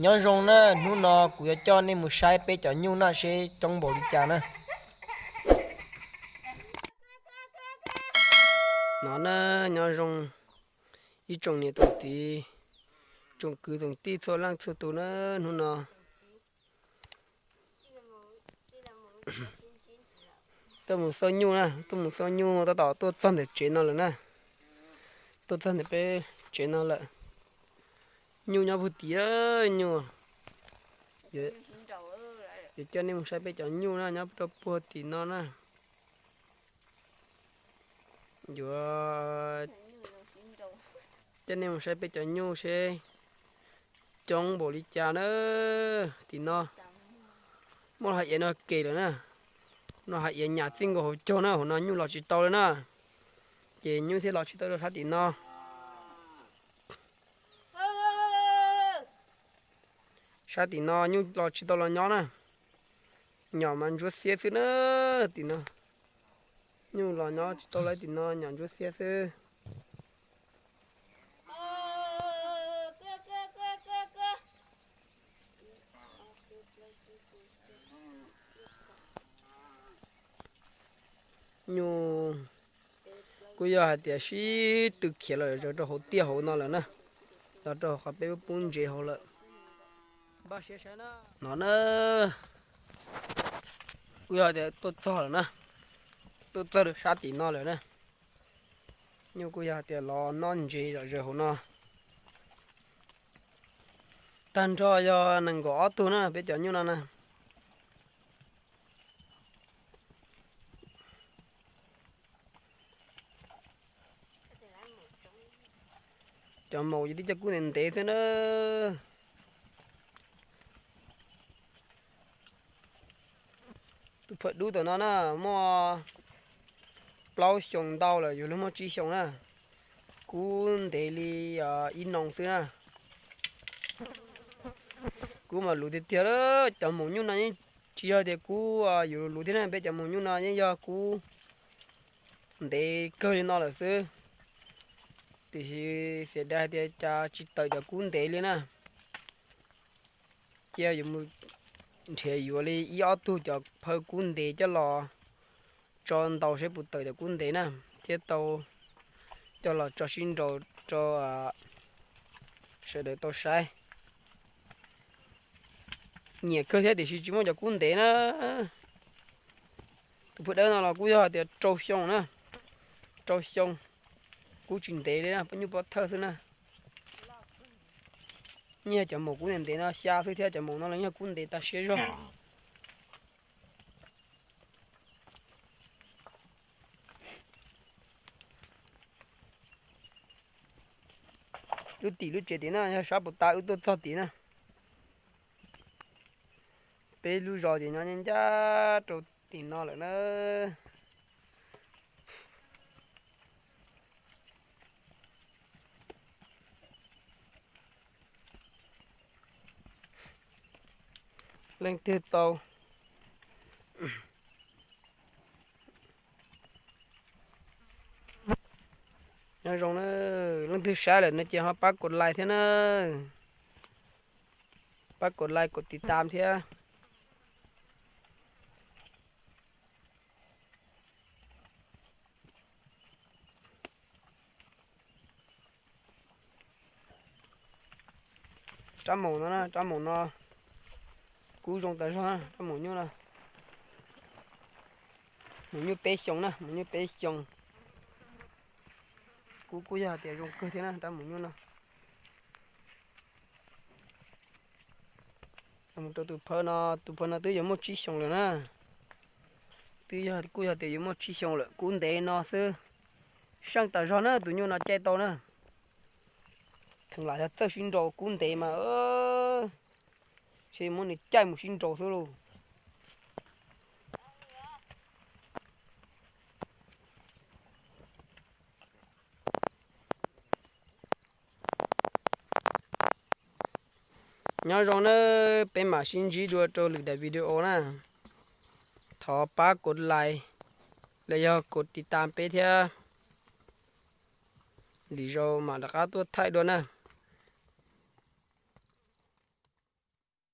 Nyob zoo na, hnub no kuv yuav coj nej mus saib peb cov nyuj na seb coob npaum li cas na. No na, nyob zoo ib tsoom niam tsoom txiv, tsoom kwv tsoom tij txhua leej txhua tus na, hnub no tuaj mus xauj nyuj na, tuaj mus xauj nyuj tab tom tuaj txog ntawm tsev no lawm na. Tuaj txog ntawm peb tsev no lawm. Nyuj nyob puag tim, nyuj. Yuav coj nej mus saib peb cov nyuj na nyob rau puag tim no na. Yuav coj nej mus saib peb cov nyuj seb coob npaum li cas na. Tim no muaj lo hais iav no ke lawm na. No hais iav nyam txij nkaus hauv caug na, hauv no nyuj los tsis tau lawm na. Ces nyuj thiaj los tsis tau rau sab tim no. Sab tim no nyuj los tsis tau los nyob na. Nyom mas ntsuab xiab xwb na. Tim no nyuj los nyob tsis tau lawm, tim no nyom ntsuab xiab xwb. Nyuj kuj yog hais tias sib tw khiav los rau hauv tiaj hauv no lawm na, los rau qhov peb pub ntsev hauv lawm. No na, kuj yog tias tuaj txog lawm na, tuaj txog rau sab tim no lawm na. Nyuj kuj yog tias los noj ntsev zom zaws hauv no. Tag nrho yog nees nkaum ob tug na peb cov nyuj no na. Cov maum ces twb cov kub ntev ntev xwb na. Tus phawj dub tom no na muaj plaub xyoos ntau lawm, yus lub muaj tsib xyoos na. Kub ntev li ib noo xwb na. Kub mas luv tiag tiag lawm, cov maum nyuj no yeej tsis yog tias kub yuav luv thiab na, peb cov maum nyuj no yeej yog kub ntev kawg li no lawm xwb. Tiam sis xiam dai hais tias cas tsis tawm cov kub ntev li na. Cia yuav mus nrhiav yuav li ib ob tug cov phawj kub ntev coj los tso ntaus seb puas tawm cov kub ntev na, thiab tau coj los tso sib nraus rau sawv daws tau saib. Nyiam kawg thiab tiam sis tsis muaj cov kub ntev na. Tus phawj dawb no los kuj yog hais tias rau xyoo na, rau xyoo, kub tsis ntev li na, poj nyuj pov thawj xwb na. Nyiag cov maum kub ntev ntev no xya xwb thiab, cov maum no los nyiag kub ntev tas siab zog. Lub tim lub tsev tim na yog sab puas tas wb tuaj txog tim na. Peb lub zos ces nyob ncaj ncaj rau tim no lawm na. Leej twg tau nyob zoo na, leej twg saib lawm no ces ho pab kom like thiab na. Pab kom like kom tiv tam thiab. Rab maum no na, rab maum no kub zoo tas zog na, rab maum nyuj no. Maum nyuj peb xyoos na, maum nyuj peb xyoos. Kub kuj yog hais tias zoo kawg thiab na, rab maum nyuj no. Mus rau tus phawj no, tus phawj no twb yuav muaj tsib xyoos lawm na. Twb yog, kuj yog tias yuav muaj tsib xyoos lawm, kub ntev no xwb. Seej tas zog na, tus nyuj no caij tau na. Theem lam yog txawj sib nraus kub ntev mas, ces muab nws caij mus sib nraus xwb lauj. Nyob zoo na, peb mam sib ntsib dua rau lwm daim video na. Thov pab kom like los yog kom tiv tam peb thiab. Lwm zaus mam rov qab tuaj thaij dua na.